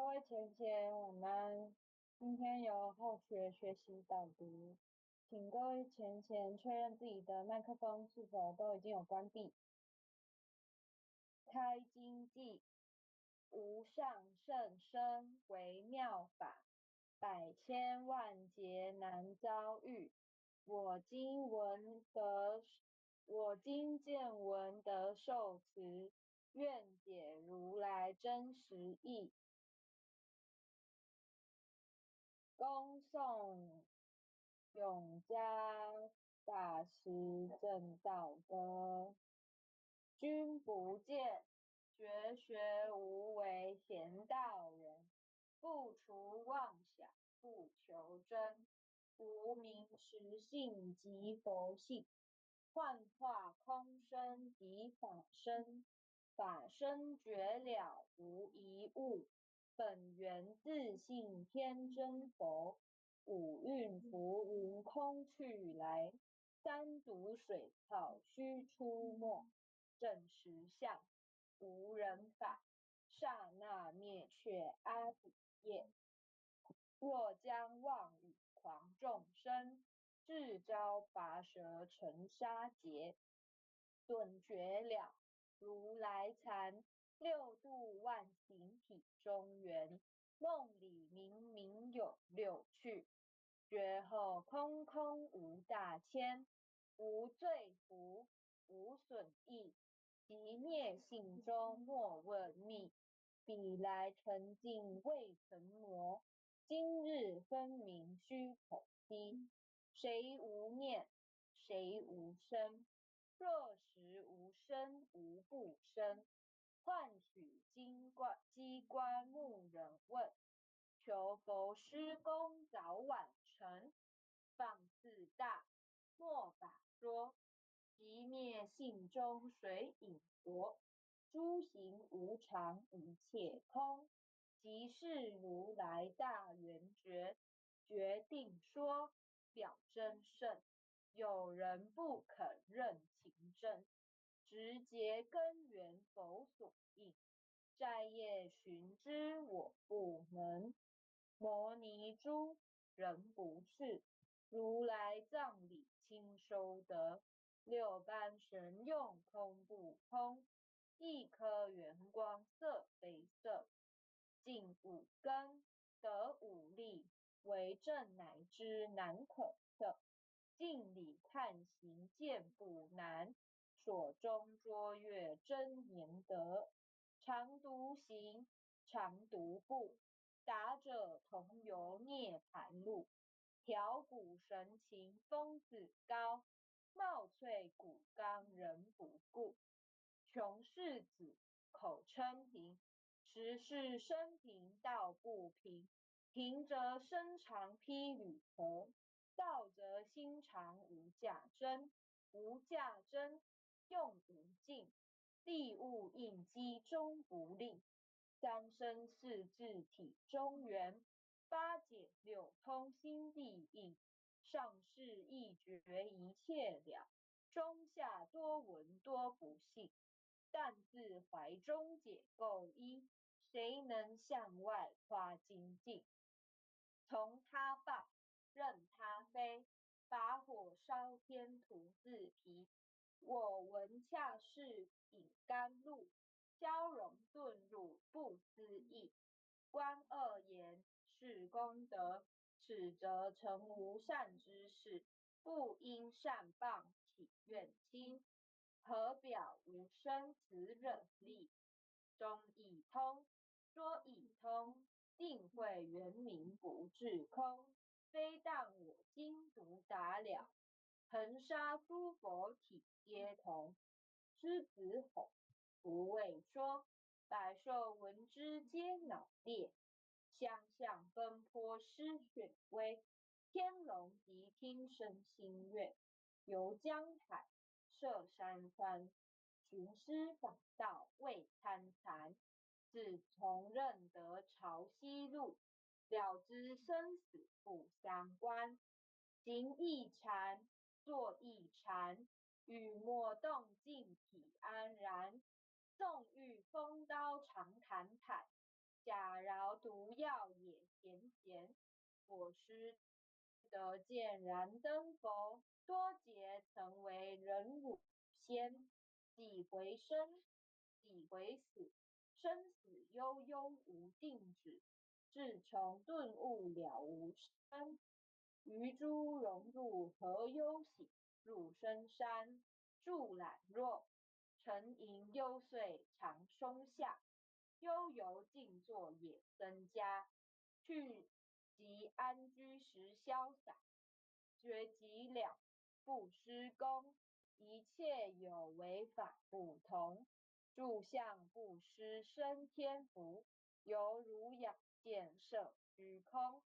各位前贤晚安。今天由后学学习导读，请各位前贤确认自己的麦克风是否都已经有关闭。开经偈：无上甚深微妙法，百千万劫难遭遇。我今见闻得受持，愿解如来真实义。恭诵永嘉大师证道歌。君不见，绝学无为闲道人，不除妄想不求真，无明实性即佛性，幻化空身即法身，法身觉了无一物，本源自性天真佛，五蕴浮云空去来，三毒水泡须出没，证实相无人法，刹那灭却阿底业。若将妄语诳众生，自招拔舌成杀劫。顿觉了如来禅，六度万行体中圆，梦里明明有六趣，觉后空空无大千，无罪福，无损益，寂灭性中莫问觅，彼来尘境未曾磨，今日分明须口批。谁无念，谁无生？若实无生，无不生。幻取金棺，机关木人问，求佛施功早晚成。放自大，莫法说。寂灭性中谁引佛？诸行无常，一切空。即是如来大圆觉，决定说表真圣。有人不肯认情证，直结根源佛所应。摘叶寻之我不能。摩尼珠人不是，如来藏里亲收得。六般神用空不空，一颗圆光色非色。尽五根得五力，为证乃知难可测。镜里看行见不难，所中卓越真言德。常独行，常独步，达者同游涅盘路。调骨神情风子高，貌萃骨刚人不顾。穷世子口称贫，实是身贫道不贫。贫则身长披履貉，道则心常无价珍。无价珍，用无尽，利物应机终不吝。三生四智体中圆，八解六通心地印。上士一觉一切了，中下多闻多不信。但自怀中解构一，谁能向外夸精进？从他报，任他飞，把火烧天徒自疲。我闻恰似饮甘露，消融顿入不思议。观恶言是功德，此则成无善之事，不应善谤起怨亲。何表无生此忍力？中亦通，说亦通，定慧圆明不至空。非但我今独达了，恒沙诸佛体皆同。狮子吼，不为说，百兽闻之皆脑裂。相向奔波失雪威，天龙吉听生心悦。游江海，涉山川，寻师访道未参禅。自从认得潮汐路，了知生死不相关。行亦禅，坐亦禅，语默动静体安然。纵遇风刀常坦坦，假饒毒藥也咸咸。我師得見燃燈佛，多劫曾為忍辱仙。幾回生，幾回死，生死悠悠無定止。自從頓悟了無生，於諸榮辱何憂喜？入深山，住懶若，沉吟幽邃長松下，悠遊靜坐野僧家。去即安居時瀟灑，覺寂了不施功，一切有為法不同。住相布施生天福，猶如仰見攝虛空。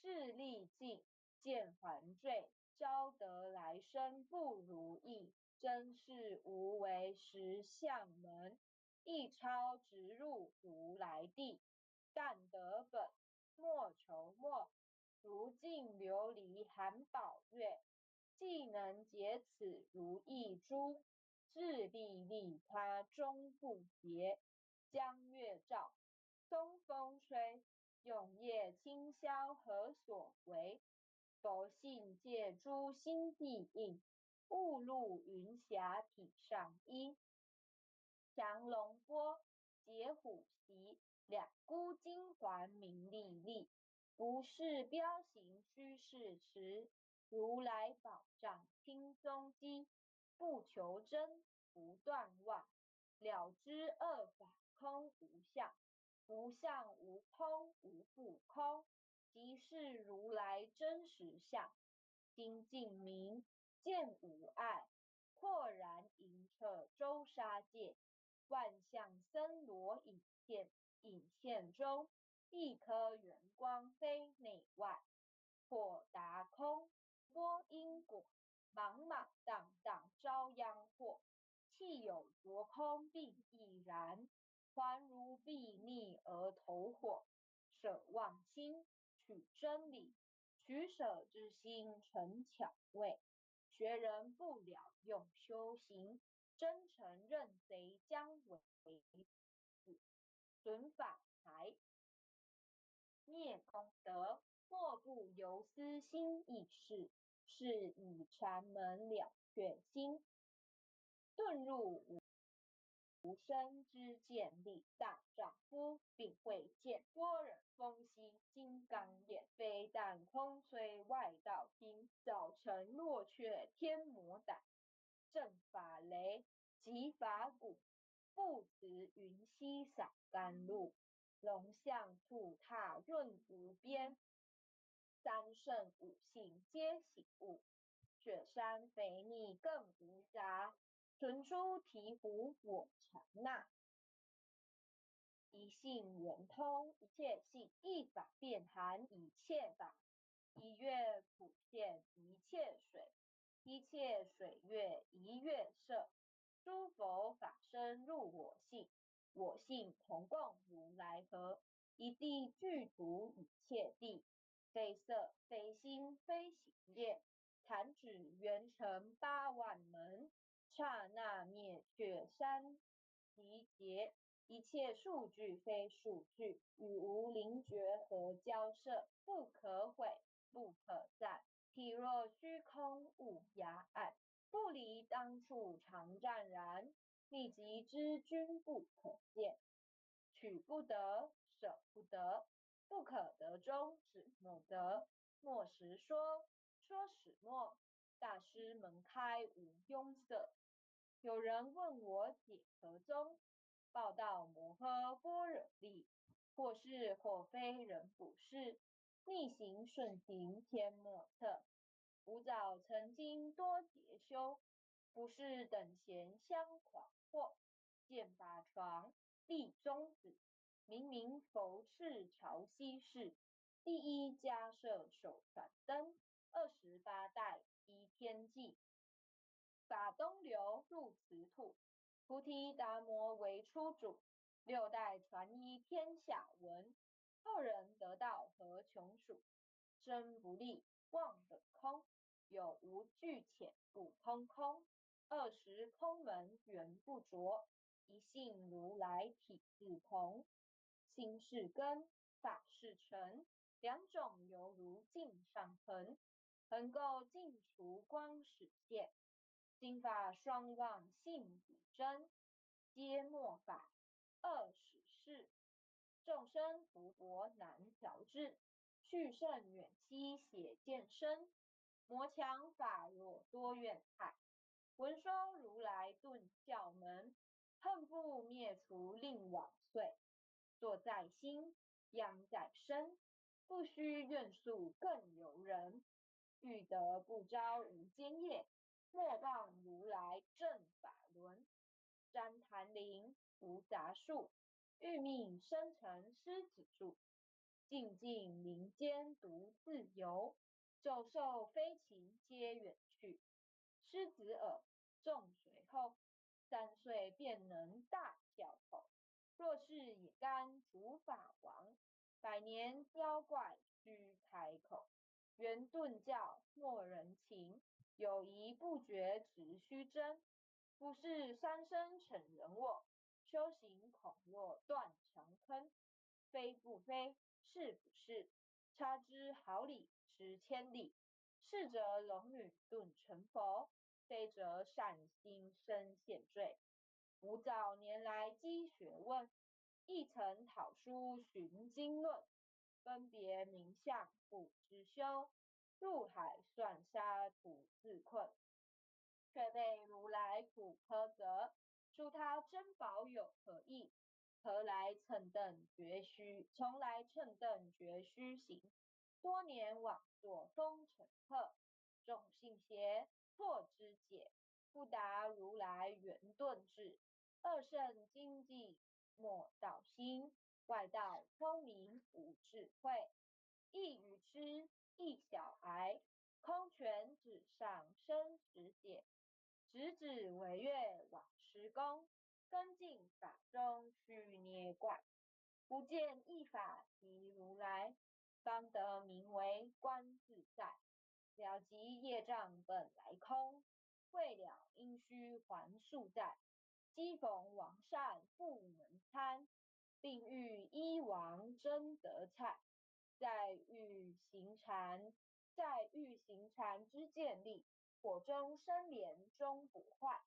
勢力盡，見還墜，昭得來生不如意。真是無為實相門，一超直入如來地。但得本，莫求末。如淨琉璃含寶月，既能解此如意珠，自利利他終不竭。江月照，松風吹，永夜清宵何所為？佛性借諸心地印，霧露雲霞體上衣。降龍缽，解虎席，兩孤金環明麗麗。不是標行居士持，如來寶杖輕鬆擊。不求真，不斷妄，了知二法空無相，無相無空無不空，即是如來真實相。心淨明，見無礙，豁然瑩徹周沙界，萬象森羅影現，影現中一顆圓光非內外，豁達空，撥因果，莽莽蕩蕩招殃禍，棄有着空並亦然，還如睥睨而投火，捨妄心，取真理，取捨之心成巧位。學人不了用修行，真誠認賊將為子，損法財，滅功德，莫不由思心意識，是以禪門了卻心，頓入無生之見力，大丈夫秉慧見，般若風息金剛眼，非但空吹外道聽，早晨落卻天魔膽，震法雷，擊法鼓，不辭雲溪灑甘露，龍象吐塔潤無邊，三聖五性皆醒悟，雪山肥膩更無雜，存諸醍醐我常納。一性圓通一切性，一法遍含一切法，一月普現一切水，一切水月一月色。諸佛法身入我性，我性同共如來合，一地具足一切地，非色非心非行業，彈指圓成8萬門，剎那滅卻三集劫，一切數據非數據，與無靈覺何交涉？不可毀，不可讚。譬若虛空無涯岸，不離當處常湛然。密集之君不可見，取不得，捨不得，不可得中始莫得。莫實說，說始莫。大師門開無壅塞。有人問我解何宗？報道摩訶般若力，或是或非人不是，逆行順行天莫測。吾早曾經多劫修，不是等閒相誑惑。見法床，立宗子，明明佛敕潮汐世，第一迦葉首傳燈，28代依天際。法東流入此土，菩提達摩為初祖，六代傳依天下聞。後人得道何窮數？真不立，妄本空，有無俱淺不空空。二十空門緣不着，一性如來體自同。心是根，法是尘，两种犹如镜上痕，痕垢尽除光始现。心法双忘性彼真，皆末法二十世。众生福薄难调治，去圣远期邪见身，魔强法弱多怨害。闻说如来顿教门，恨不灭除令往岁。坐在心，殃在身，不须怨诉更由人。欲得不招无间业，莫谤如来正法轮。旃檀林无杂树，欲命生成狮子柱。静静林间独自游，走兽飞禽皆远去。狮子耳，众随后，3岁便能大叫吼。若是野干主法王，百年妖怪须开口。圆顿教莫人情，有疑不决直须争。不是三生成人我，修行恐若断肠坑。非不非，是不是？差之毫厘，失千里。是则龙女顿成佛，非则善心生现罪。吾早年来积学问，亦曾讨书寻经论，分别名相不知修，入海算沙徒自困。却被如来苦苛责，诸他珍宝有何益？何来蹭蹬绝虚？从来蹭蹬绝虚行。多年枉作风尘客，众信邪，错知解，不达如来圆顿智。二圣精进莫道心，外道聪明无智慧。一愚痴，一小癌，空拳指上生死解。直指为月往施功，根进法中须捏怪。不见一法即如来，方得名为观自在。了即业障本来空，未了因须还宿债。机逢王善不能参，并欲依王争得菜。在欲行禅之建立，火中生莲终不坏。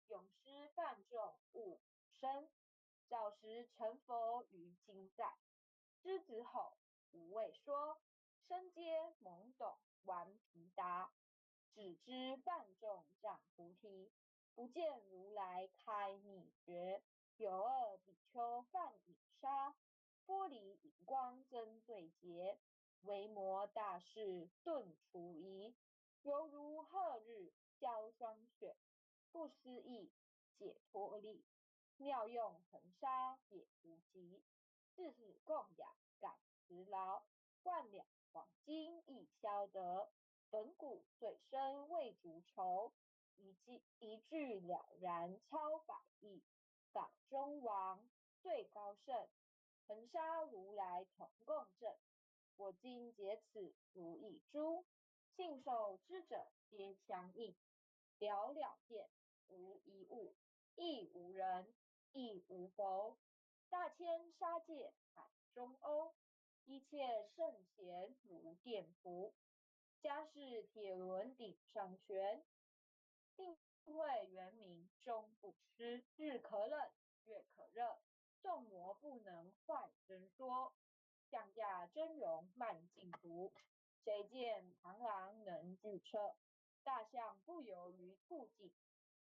永失犯众勿生，早时成佛于今在。狮子吼，无畏说，身皆懵懂顽皮达，只知犯众障菩提，不见如来开秘诀。有二比丘犯饮沙，玻璃荧光增罪劫，为魔大士顿除疑，犹如贺日消霜雪，不思议解脱力，妙用恒沙也无极，自是供养感慈劳，万两黄金亦消得，本古最深未足愁，一句了然超百亿，法中王最高圣，恒沙如来同共证。我今解此如意珠，信受之者皆相应。了了见无一物，亦无人，亦无佛。大千沙界海中鸥，一切圣贤如电符。家是铁轮顶上悬，定慧圆明终不失。日可冷，月可热，众魔不能坏真说。降驾真容慢净土，谁见螳螂能拒车？大象不游于兔颈，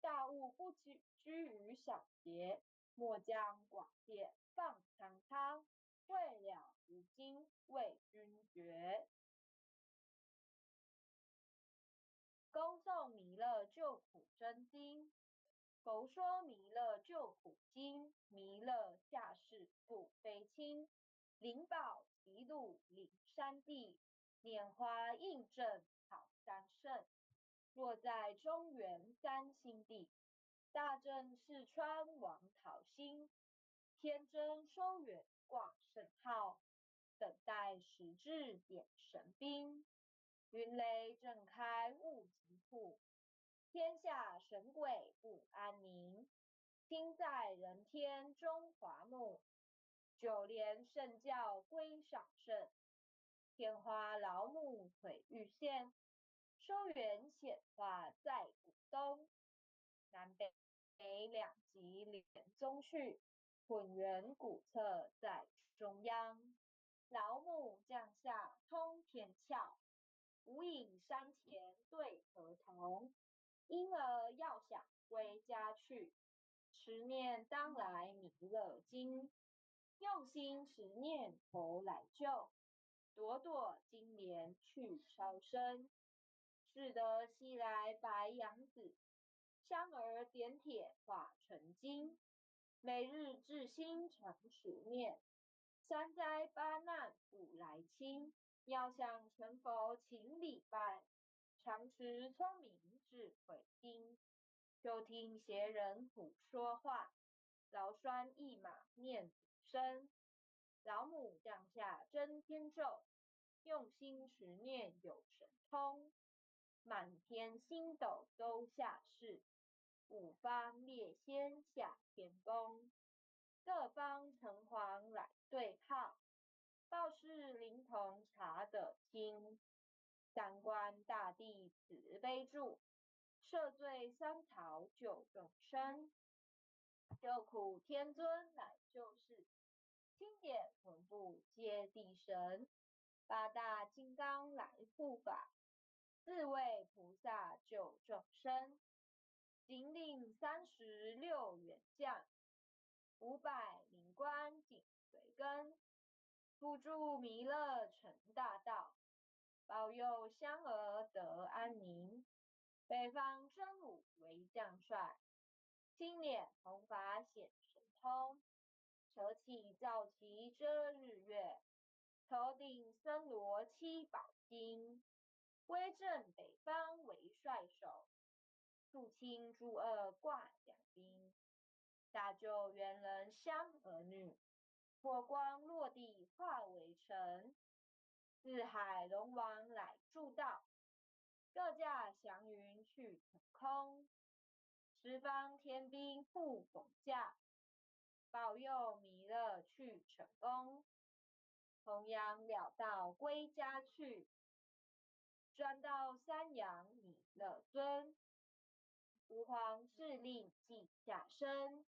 大物不居于小节。莫将广殿放苍苍，未了无今为君绝。恭诵弥勒救苦真经，佛说弥勒救苦经，弥勒下世不非亲。灵宝齐鲁灵山地，拈花印证好三圣。若在中原三星地，大正四川王桃心，天真收远挂圣号，等待时至点神兵。云雷震开雾极处，天下神鬼不安宁。听在人天中华木，九莲圣教归上圣，天花老母腿欲现，收圆显化在古东，南北两极连宗续，混元古册在中央。老母降下通天窍，无影山前对河童。婴儿要想归家去，持念当来弥勒经。用心持念佛来救，朵朵金莲去超生。是得西来白羊子，香儿点铁化成金。每日至心常持念，三灾八难不来侵。要想成佛请礼拜，常持聪明智慧心。休听邪人胡说话，劳栓一马念身。老母降下真天咒，用心持念有神通。满天星斗都下世，五方列仙下天宫。各方城隍来对号，报是灵童查得清。三官大帝慈悲助，赦罪三朝救众生。救苦天尊来救世，钦点魂部接地神。八大金刚来护法，四位菩萨救众生。金令36员将，500灵官紧随跟。普助弥勒成大道，保佑香儿得安宁。北方真武为将帅，青脸红发显神通。扯起皂旗遮日月，头顶森罗七宝金。威震北方为帅首，肃清诸恶挂两兵。大救元人香儿女，火光落地化为尘。四海龙王来助道，各驾祥云去腾空。十方天兵护佛驾，保佑弥勒去成功。弘扬了道归家去，转到三阳弥勒尊。吾皇势力记下身，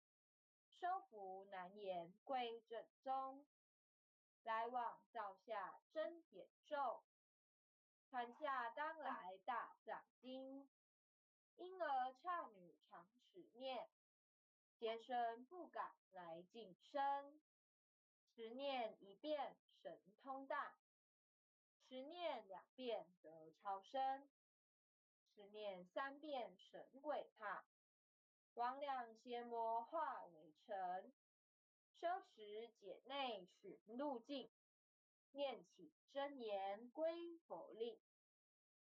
收服难言归正宗。来往造下真言咒，传下当来大藏经。婴儿刹女常持念，邪神不敢来近身。持念一遍神通大，持念两遍得超生，持念三遍神鬼怕。魍魉邪魔化为尘，修持解内寻路径，念起真言归佛令。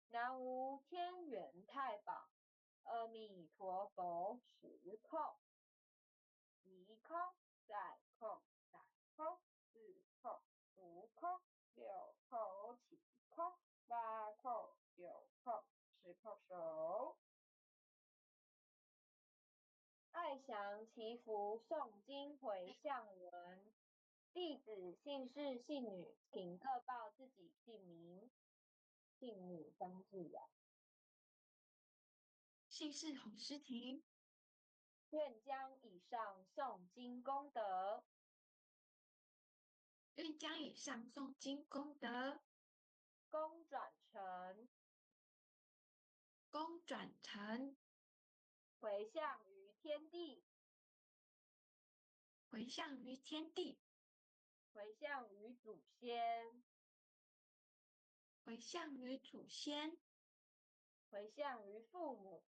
南无天元太保，阿弥陀佛十空，一空再空三空四空五空六空七空八空九空十空手。爱祥祈福诵经回向文，弟子姓氏姓女，请各报自己姓名。姓女张志雅，姓氏洪诗婷。愿将以上诵经功德，愿将以上诵经功德，功转成，功转成，回向于天地，回向于天地，回向于祖先，回向于祖先，回向于父母，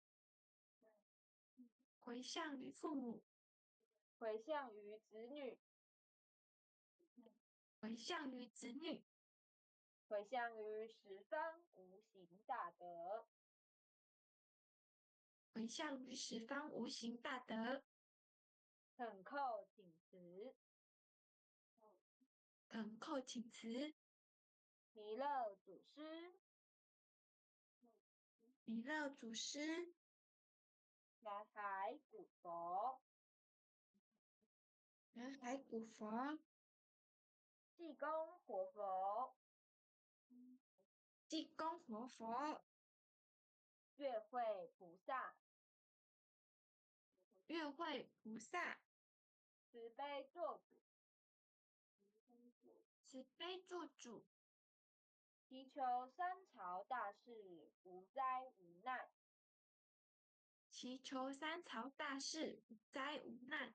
回向于父母，回向于子女，回向于子女，回向于十方无形大德，回向于十方无形大德。恳叩请辞。恳叩请辞。弥勒祖师，弥勒祖师，南海古佛，南海古佛，濟公活佛，濟公活佛，月慧菩薩，月慧菩薩，慈悲作主，慈悲作主，祈求三朝大事無災無難，祈求三朝大事無災無難，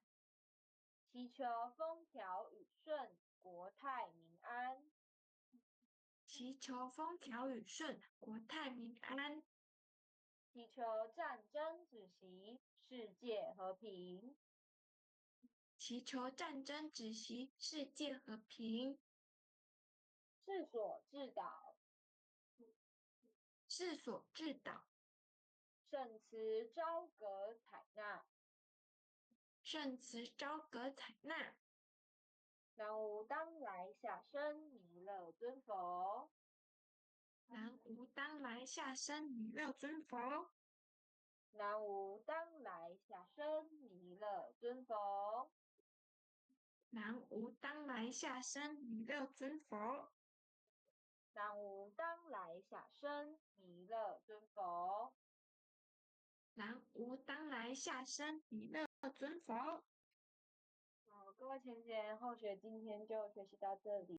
祈求風調雨順，國泰民安，祈求風調雨順，國泰民安，祈求戰爭止息，世界和平，祈求戰爭止息，世界和平。世所智導，世所智導，聖慈昭格採納，聖慈昭格採納。南無當來下生彌勒尊佛，南無當來下生彌勒尊佛，南無當來下生彌勒尊佛，南無當來下生彌勒尊佛。南無當來下生彌勒尊佛，南無當來下生彌勒尊佛。好，各位前賢後學，今天就學習到這裡。